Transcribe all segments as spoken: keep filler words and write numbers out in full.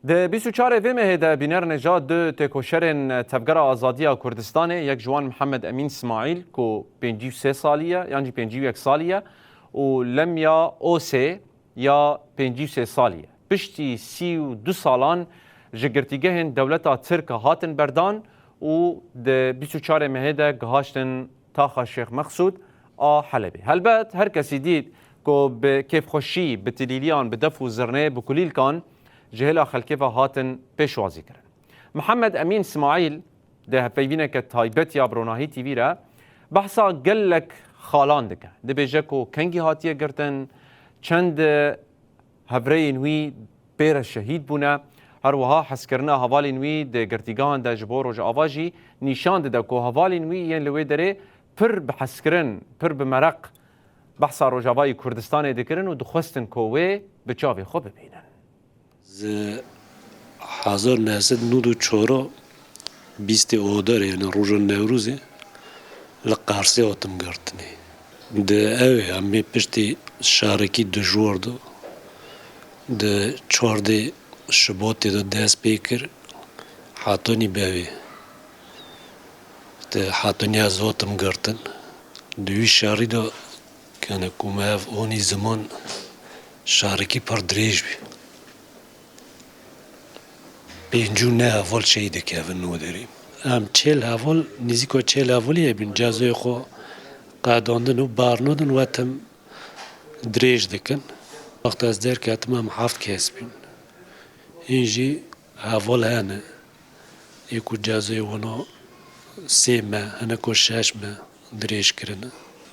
Di bîst û çarê vê mehê de bîner neja du têkoşerên Tevgera Azadiya Kurdistanê, yek ji wan Mihemed Emîn Simaîl ku pêncî û sê salî ye yan jî pêncî û yek salî ye û Lemya Osê ya pêncî û sê salî ye. Piştî sî û du salan ji girtîgehên dewleta Tirk hatin berdan û di bîst û çarê mehê de gihaştin taxa Şêx Mexsûd a Helebê. Helbet her kesî dît ku bi kêfxweşî, bi tilîliyan, bi def û zirnê, bi kulîlkan ji hêla xelkê ve hatin pêşwazî kirin. Mihemed Emîn Simaîl di hevpeyvîneke taybet ya bi Ronahî T V re behsa gelek xalan dike. Dibêje ku kengî hatiye girtin, çend hevrêyên wî pê re şehîd bûne. Her wiha hezkirina hevalên wî di girtîgehan de ji bo Rojava jî nîşan dide ku hevalên wî yên li wê derê pir bi hezkirin, pir bi mereq behsa Rojavayê Kurdistanê dikirin û dixwestin ku wê bi çavê xwe bibînin. Ji hezar neh sed nod û çar, bîstê Adarê, yani roja Newrozê, li Qarsê hatim girtinê. Di ew ê em ê piştî şerekî dijwar de, di çardê Şubatê de dest pê kir, hetanî bevê. Di hetanî ez hatim girtin. Di wî şerî de, yani ku me ev anî ziman, şerekî pir dirêj bî. Pêncî û neh heval şehîd dikevin nû derî. Em çêl heval, nêzîka çêl hevalî hebîn, cezayê xwe qedandin û bernadin, wetim dirêj dikin. Wexta ez derketim, em heft kes bîn. Hîn jî heval hene. Ê ku cezayê wana sê meh, hinek û şeş meh dirêj kirine.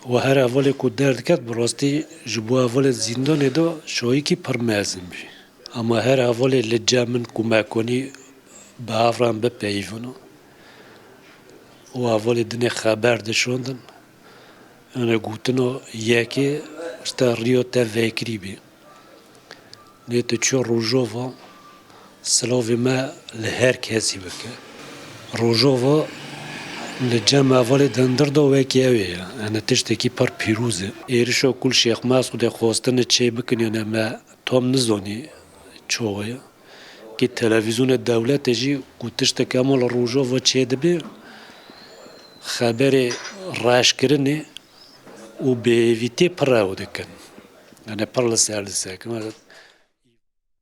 Û her hevalê ku derdiket, bi rastî ji bo hevalê zîndanê de şahîkî pir mezin bî. Ama her hevalê li cem min ku me konî bi hev re em bipeyivin û hevalê dinê xeber dişandin. Ene gotina yekê işte riya te vekirî bî. Lê tu çi Rojava, silavê me li her kesî bike. Rojava li cem hevalê di hundir de wekî ew ê ye. Ene tiştekî pir pîroz e. Êrişa ku li Şêx Mesûdê xwestine çê bikin, yani me tam nizanî çawa ye. Ki televîzyonê dewletê jî ku tiştek hema li Rojava çêdibe, xeberê reşkirinê û bêhêvîtiyê pir ew dikin. Yani pir li ser disekin.